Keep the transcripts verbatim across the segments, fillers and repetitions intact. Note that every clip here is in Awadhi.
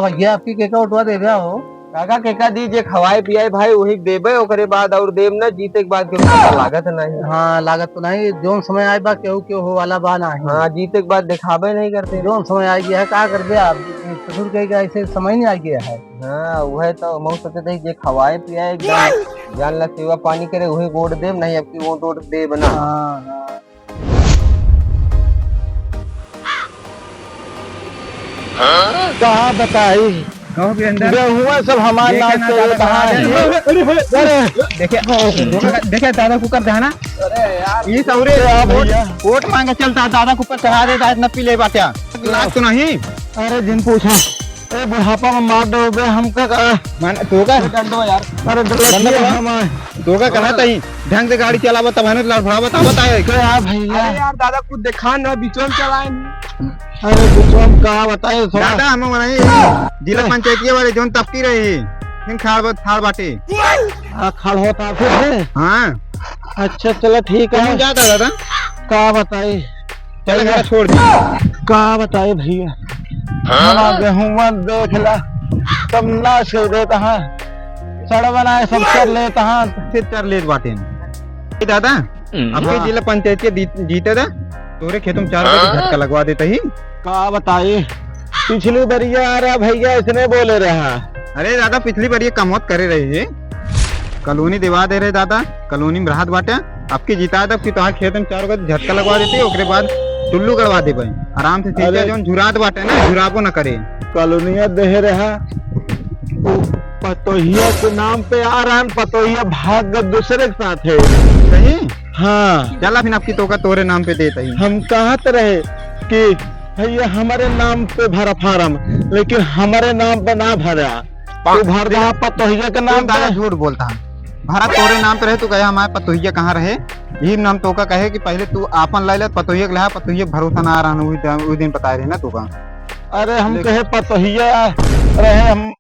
भैया, आपकी केका उठवा देबे हो? काका, केका दी, जे खवाए पियाए भाई, वही देबे, ओकरे बाद और देब ना, जीते के बाद के पता लागत नहीं। हाँ, लागत तो नहीं, जौन समय आए बा, केहू केहू हो वाला बा नहीं। हाँ, जीते के बाद दिखाबे नहीं करते। जौन समय आ गया है, का करबे आप? ससुर के ऐसे समय नहीं आ गया है। हाँ, वह तो मऊ सोचते हैं, जे खवाए पियाए एकदम जान ला सेवा पानी करे, वही वोट देब, नहीं अब की वोट वोट देब ना। हाँ, हाँ। का बताई? कहो वीरेंद्र। गेहुआ सब हमार देखे नाश ना कर दादा, देता है। अरे, अरे, अरे। देखे, देखा, देखा दादा कुकर था ना? अरे यार। ये सौरे अरे यार वोट, भैया। वोट मांगे चलता है, दादा कुकर चढ़ा देता है, इतना पी ले बाट्या। लाग तो नहीं? अरे जिन पूछा, ए बुढ़ापा में मार दो बे हमका का। मान, तो का? डंडो यार। अरे डंडो डंडो रखिए बा। हम। तो का कहा तही? ढंग से गाड़ी चलावा, तब हने लड़फड़ावा, तब बताए। क्या भैया? अरे यार, दादा कुछ देखा ना, बीचों में चलाए नहीं। अरे बीचों में का बताए, थोड़ा दादा, हम वही जिला पंचायतिया वाले जोन तपकी रही, फिर खाड़ बा-, खाड़ बाटे। आ, खाड़ होता फिर है? हाँ। अच्छा, चलो ठीक है। कौन जाता दादा? का बताए? चल, भैया। घर छोड़ दे। का बताए भैया? हाँ? हमार गेहुआ देख ला, सब नाश कर देता है, सड़ बनाए सब कर लेता है। फिर कर लेत बाटे। ए दादा, हम्म। अब के हाँ। जिला पंचायत के दी-, जीते दा, तोरे खेतों में चार बजे हाँ। झटका लगवा देता ही। का बताए, पिछली बरिया आ रहा भैया, इसने बोले रहा। अरे दादा, पिछली बरिया कमौत करे रहे है, कॉलोनी देवा दे रहे दादा, कॉलोनी में रहत बाटे। अब की जिता दब कि तोहार खेत में चारों ओर झटका लगवा देते, ओकरे बाद टुल्लू गड़वा देबे। आराम से सींचे, अरे। जौन झुरात बाटे ना, झुराबो न करे। कॉलोनिया देह रहा, उ पतोहिया के नाम पे आ रहा है, पतोहिया भाग गए दूसरे के साथ है। सही? हाँ। चला फिर अब की तोका तोरे नाम पे देत ही। हम कहत रहे कि भैया हमारे नाम पे भरा फार्म, लेकिन हमारे नाम पे ना भरा। तू भर दहा पतोहिया के नाम तू दादा पे। झूठ बोलता है। भरा तोरे नाम पे रहे, तू कहे हमारे पतोहिया कहाँ रहे? यही नाम तोका कहे कि पहले तू आपन लाई ले, पतोहिया के ला, पतोहिया के भरोसा ना आ रहा, उही दिन, उही दिन बताए रहे ना तोका। अरे हम लेकिन कहे पतोहिया रहे, हम,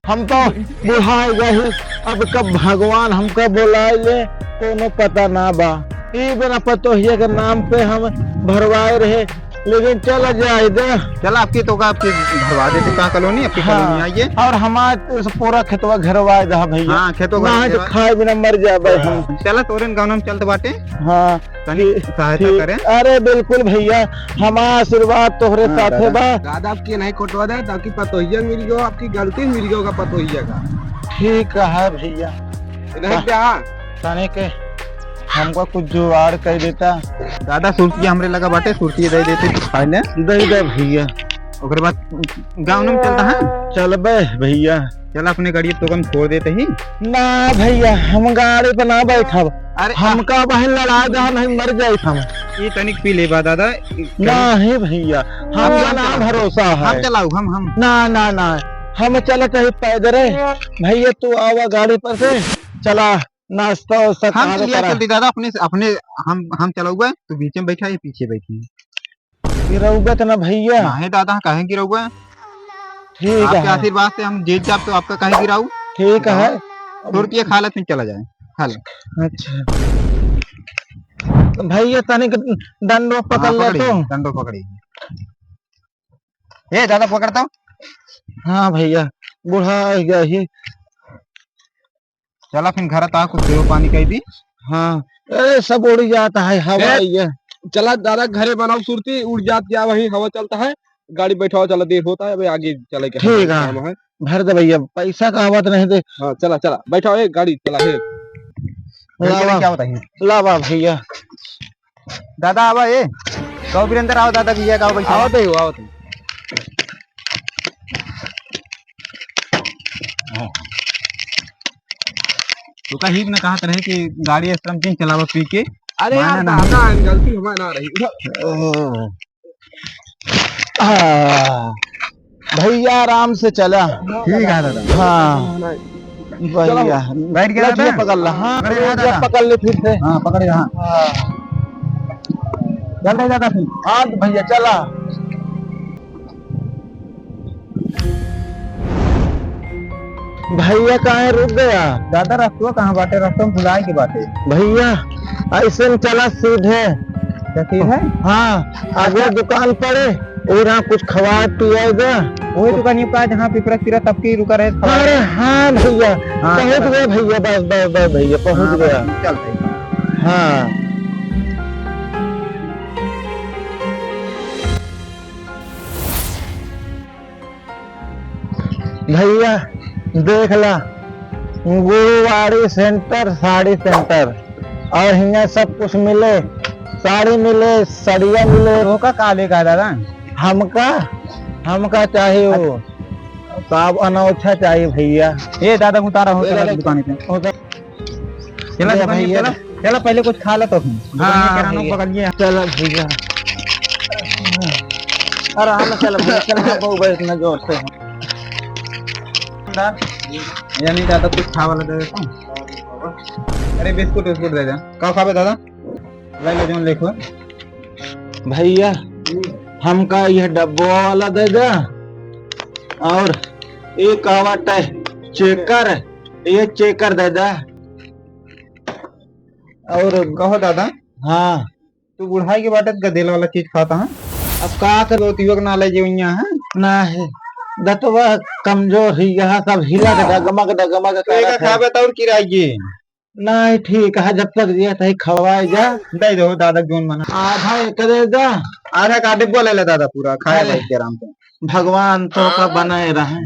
हम तो बुढ़ा गए, अब कब भगवान हमका बोलाए ले, कोनो पता ना बा। ई बिना पतोहिया के नाम पे हम भरवाए रहे, लेकिन चला जाए दे। चला, आपकी तो का, आपकी भरवा देते का कॉलोनी, आपकी हाँ। कॉलोनी आइए। और हमार इस पूरा खेतवा घेरवाए दे भैया। हाँ, खेतवा ना है तो घेरवा। खाए बिना मर जाबे हाँ। हम। चला, तोरे गाँव में चलत बाटे। हाँ। तनी ठीक, सहायता ठीक। करें। अरे बिल्कुल भैया, हमार आशीर्वाद तोहरे हाँ, साथे दादा। बा। दादा आपकी नहीं कटवा दे, ताकि पतोहिया मिल गयो, आपकी गलती मिल गयो का पतोहिया का। ठीक है भैया। नहीं हाँ। क्या? तने के हमका कुछ जुगाड़ कर देता। दादा, सुरती हमरे लगा बाटे, सुरती दे देते, खाए ले। दे दे भैया। ओकरे बाद गाँव में चलता है। चलबे भैया। चल, अपने गाड़ी तो हम छोड़ देते ही। ना भैया, हम गाड़ी पे ना बैठब। अरे, हमका बहन लड़ा दे, हम मर जाइत हम। ई तनिक पी ले बा दादा। नहीं भैया, हम हमका ना चलाऊ। भरोसा है। हम चलाऊ, हम, हम। ना, ना, ना, हम चलत ही पैदरे। भैया, तू आवा गाड़ी पर से, चला। नाश्ता वास्ता हम कहाँ ले लिया करा? चलती दादा, अपने से, अपने हम, हम चलउबे, तू बीचे में बैठा, ये पीछे बैठी। गिरउबे त ना भैया। नाहीं दादा, काहे गिरउबे? ठीक आपके है। आशीर्वाद से हम जीत जाब तो आपका काहे गिराऊ? ठीक है। तोड़ के खा ले, फिर चला जाए, खा ले। अच्छा। तो भैया तनिक डंडो पकड़ हाँ, ले पकड़ी, तो। डंडो पकड़ी। ए दादा, पकड़ तो। हाँ भैया, बूढ़ा आ गया ही। चला फिर घर ता कुछ सेव पानी कई दी। हाँ, ए, सब उड़ जाता है हवा ए, ये। चला दादा, घरे बनाओ सुरती, उड़ जात क्या वही हवा चलता है, गाड़ी बैठाओ, चला देर होता है, अबे आगे चले के ठीक है। काम है। भर दे भैया, पैसा का आवत नहीं दे। हाँ, चला, चला, बैठाओ, ए, गाड़ी चला, हे। गाड़ी लावा। क्या होता है? लावा भैया। दादा, आवा ए। कहो वीरेंद्र, आओ दादा, भैया, आओ, बैठो। आओ तो, आओ तो। हाँ। तो कहीं न कहा रहे कि गाड़ी इस तरह जिन चलावा पी के। अरे यार, माना ना। दादा, गलती हमारी ना रही। उधर। ओ। हाँ। भैया आराम से चला। ठीक है दादा। हाँ। नहीं। भैया। चलो। बैठ गया लठिया दादा? पकड़ ला। हाँ, पकड़े रहा दादा। पकड़ ले फिर से। हाँ, पकड़े रहा। हाँ। चल रहे दादा फिर। हाँ तो भैया चला। भैया काहे रुक गया? दादा रस्तवा कहाँ बाटे? रस्तवा में भुलाए के बाटे। भैया ऐसे में चला सीधे। तो सीधे? हाँ, आगे दुकान पड़े। और हाँ, कुछ खवाए पियाए दा। वही दुकान का जहाँ पिपरा सिरा तब की रुका रहे, खवाए। अरे हाँ भैया, हाँ, पहुँच चलो। गए भैया, बस, बस, बस भैया, पहुँच हाँ, गया। बस, चल भाई। हाँ। भैया, देख ला, गुरुवारी सेंटर, साड़ी सेंटर, और हियाँ सब कुछ मिले, साड़ी मिले, सड़िया मिले। तोहका का लेगा दादा? हमका, हमका चाही वो, अच्छा। साब अनौछा चाही भैया। ए दादा, उतारा हो, ए चला दादा, दुकान पे। उतार। चला ले दुकान पे, भैया। चला, चला, पहले कुछ खा ले तो। दुकान में हाँ, किराना भैया। पकड़ लिया। चला भैया। आराम से चला भैया, चला, बहुत बैठ ना जोर से। यानी दादा कुछ खावा ला दे देता हूँ। अरे बिस्कुट, बिस्कुट दे दे। का खाबे दादा? ले लो जोन लेखो। भैया, हमका यह डब्बो वाला दे दे। और एक आवा टे चेकर, ये चेकर दे दे। और कहो दादा। हाँ। तू बुढ़ाई के बाटे गदेल वाला चीज खाता है। अब का करो, तिवक ना ले जे उइया है। ना है, दतवा कमजोर ही, यहाँ सब हिला के डगमग, डगमग तो एका करत है। खाबे तो और किराइए। नहीं, ठीक है, जब तक जिया तही खवाए जा। दे दो दादा, जोन मना। आधा एक दे दा। आधा का डिब्बा ले ले दादा, पूरा खाए अरे। बैठ के आराम से। भगवान तो का बनाए रहे।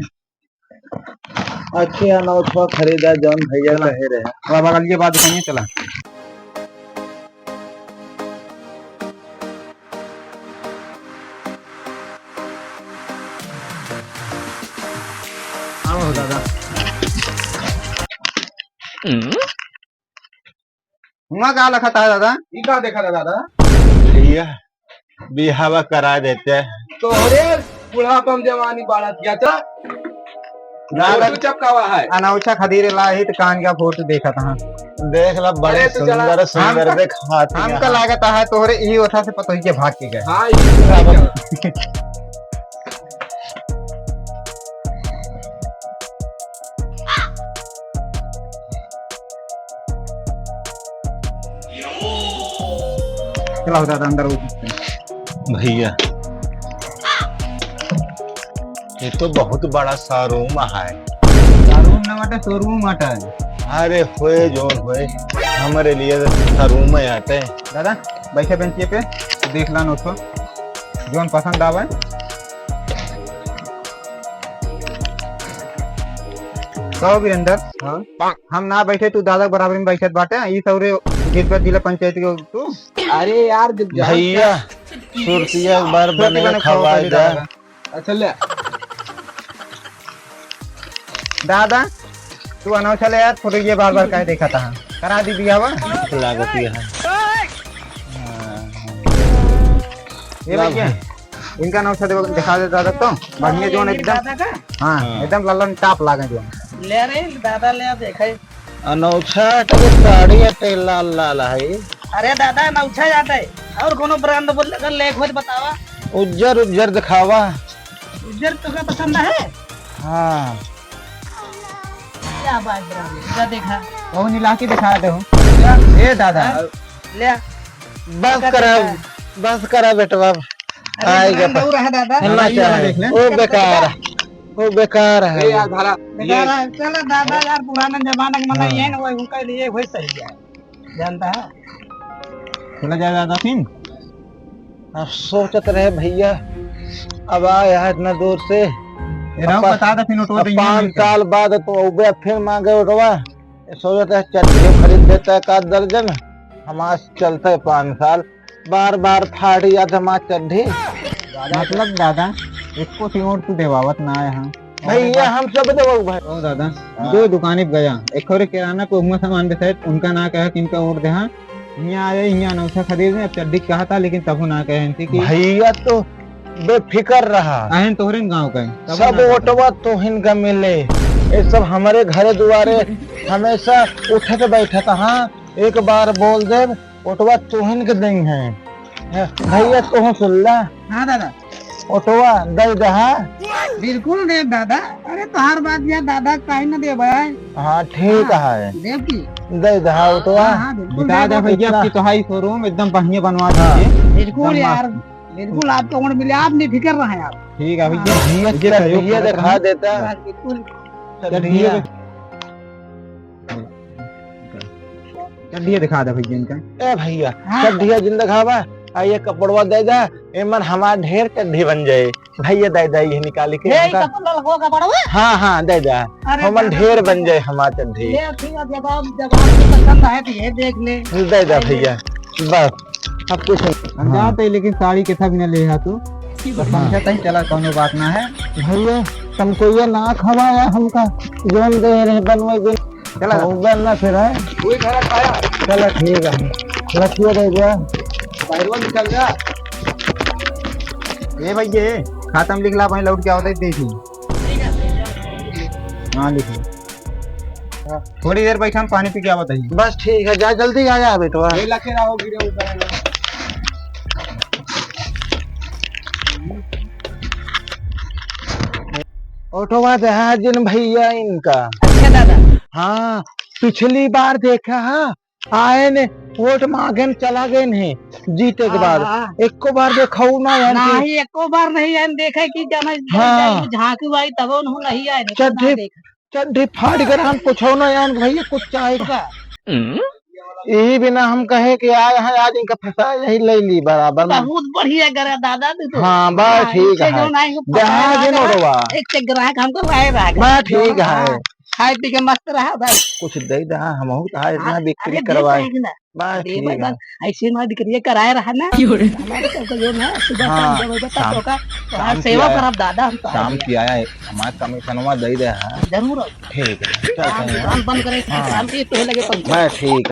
अच्छे अनौठवा खरीदा, जौन भैया चला। कहे रहे। बाबा लाल के बाद दुकानिया चला। आओ दादा। हुआ का लखत है दादा? ई का देखा था दादा? भैया, बिहावा करा देते। तोहरे बुढ़ापा में जवानी बाढ़त गया था। दादा, फोटो चपकावा है। अनौछा खदीरे लाही त कान का फोटो देखत हाँ। देख ला, बड़े अरे, तू चला। सुंदर, सुंदर हम, देखात हमका यहाँ। लागत है तोहरे ई ओठा से पतोही के भाग के गए। हाँ, ये अब चला हो दादा, अंदर हो सकते हैं। भैया, ये तो बहुत बड़ा शोरूम है। शोरूम ना बाटे, शोरूम बाटे। अरे होए जोन होए, हमारे लिए शोरूम में आते हैं। दादा, बैठे बेंचिए पे, देख ला नोट को, जोन पसंद आवे। कहो वीरेंद्र। हाँ? हम ना बैठे, तू दादा के बराबर में बैठत बाटे। ई सौरे जितवा जिला पंचायत के तू। अरे यार, जब भैया, सुरतिया एक बार सुरती बने बने खावा खावा पहले जा। दादा। अच्छा ले। दादा, तू अनौछा ले यार, फोटो ये बार बार काहे देखा था? करा दी बियाह। लागत ये है। ये ला भैया, भाई। इनका नौछा देखो, दिखा दे दादा तो। बढ़िया जोन ये एकदम। दादा का? हाँ, हाँ। एकदम ललन टाप लागे जोन। ले रे दादा, ले देखे। अनौछा तो साड़ी अटे लाल लाल है। अरे दादा, अनौछा जाता है। और कोनो ब्रांड बोल, अगर लेख हो तो बतावा। उज्जर उज्जर दिखावा। उज्जर तोका पसंद है? हाँ। क्या बात ब्रांड? क्या देखा? वो नीला के दिखा दे हो। क्या? ए दादा। हाँ, ले। बस करा, बस करा बेटवा। अरे, आएगा ब्रांड और है दादा। ना चाहे। देख ले। वो बेकार है। वो बेकार है। ए यार, भाला, बेकार है। चलो दादा यार, पुराना जमाना के मतलब हाँ। ये ना, वही उनका लिए वही सही है। जानता है? चला जाए दादा फिन। अब सोचत रहे भैया, अब आया है इतना दूर से। ए, रहो, अब बता दे फिन, उठवा अब देंगे पाँच मिलके। साल बाद तो उबे फिर मांगे उठवा। सोचत रहे चड्ढी खरीद देता है एक आध दर्जन, हमार चलते पाँच साल। बार बार फाड़ी जात हमार चड्ढी। मतलब दादा, एको सी ओर तू देवावत ना आए हम। भैया, हम सब देवाऊ भाई। ओ दादा, हाँ। दो दुकानी पे गया, एक और किराना पे हुआ सामान बेचत, उनका ना कहा कि इनका ओर देहा। हियाँ आए, हियाँ अनौछा खरीदने, अब चड्ढी कहा था, लेकिन तबो ना कहे इनसे कि भैया तो बेफिकर रहा। अहन तोहरे न गाँव का है, तबो सब ना कहे। ओटवा तोहिन का मिले, ये सब हमारे घरे दुआरे हमेशा उठत बैठत। हाँ, एक बार बोल देब, ओटवा तोहिन के देई हैं। हैं, भैया, तोहूँ सुन ला। हाँ दादा। ओटवा दे दहा। बिल्कुल देब दादा। अरे तोहार बात यार दादा, काहे न देबे? हाँ, ठीक हाँ, है। देब की? दे दहा ओटवा। हाँ, हाँ, बिल्कुल बता देब। दे भैया, इतना कि तोहाई शोरूम एकदम बढ़िया बनवा हाँ। दीजिए। बिल्कुल एकदम यार। मस्त। बिल्कुल, आप तो उम्र मिले, आप नहीं फिक्र रहे आप। ठीक है भैया। हाँ। भैया, ये चड्ढिया चड्ढिया दिखा देता। बस बिल्कुल। चड्ढिया। चड्ढिया दिखा दे भैया इनका। ए भैया, हाँ। चड्ढिया जिन दिखावा, आ ये कपड़वा दे दा, एमन हमार ढेर चड्ढी बन जाए। भैया दे दा ये निकाल के ए, हमका। कपड़ा लगो कपड़वा? हाँ, हाँ, दे दा। अरे हमन दादा, ढेर बन जाए हमार चड्ढी। ले, ठीक है, जब आप, जब आपको पसंद है तो ये देख ले। दे दा भैया, बस। अब कुछ नहीं। हम हाँ। जाते हैं, लेकिन साड़ी के था भी ना ले हा तू। बस हाँ। समझा तही चला, कौनो बात ना है। भैया, तुमको ये ना खवाया हमका, जोन दे रहे बनवे बिन। चला। खाऊंगा ना फिर है। वही खाना खाया। चला, ठीक है। रखिए दे गया। बाहरवा निकल जा। ए भैया, खाता में लिख ला, वहीं लौट के आवत है, देखी। हाँ, लिखी। थोड़ी देर बैठा, हम पानी पी के आवत हई। बस ठीक है, जा जल्दी आ जा बेटवा। ये लखे रहो, गिरे ऊपर। ऑटोवा दे हा जिन भैया इनका। अच्छा दादा। हाँ, पिछली बार देखा हा, आए ने वोट मांगे न चला गए ने जीते के हाँ, बाद। हाँ। एको बार देखऊ ना यार कि नहीं, एको बार नहीं आए न देखे कि जाना हाँ। झांकी बाई तब उन्हों नहीं आए न, तो ना चड्ढी देखे। चड्ढी फाड़ के रहन, कुछ हो ना यार भैया, कुछ चाहे का। हम्म? यही बिना हम कहे कि आए हैं, आज इनका फंसा, यही ले ली बराबर में। बहुत बढ़िया करे दादा तू तो। हाँ, बस हाँ, ठीक इनसे है। जो ना इनको फंसा जहाँ रहा जे था, नोटवा। एक से ग्राहक हमको लाए रहा था। बस ठीक है। हाँ, खाए पी के मस्त रहा बस। कुछ दे दे, हाँ, हमहू तो है, इतना हाँ, बिक्री अरे दे करवाए। पाएगी ना। बस दे ठीक भाई, है। बस ऐसे ना बिक्री कराए रहा ना। क्यों रे? हमारे सबको जो ना सुबह हाँ, शाम जब होगा तब शाम, होगा, तो हाँ, शाम सेवा की आया, करब दादा हम तो शाम आगे। की आया है, हमारे कमीशनवा दे दे, हाँ। जरूर। ठीक है, चलते हाँ, हैं। दुकान बंद करें, हाँ। शाम की तो लगे पहुंचे। बस ठीक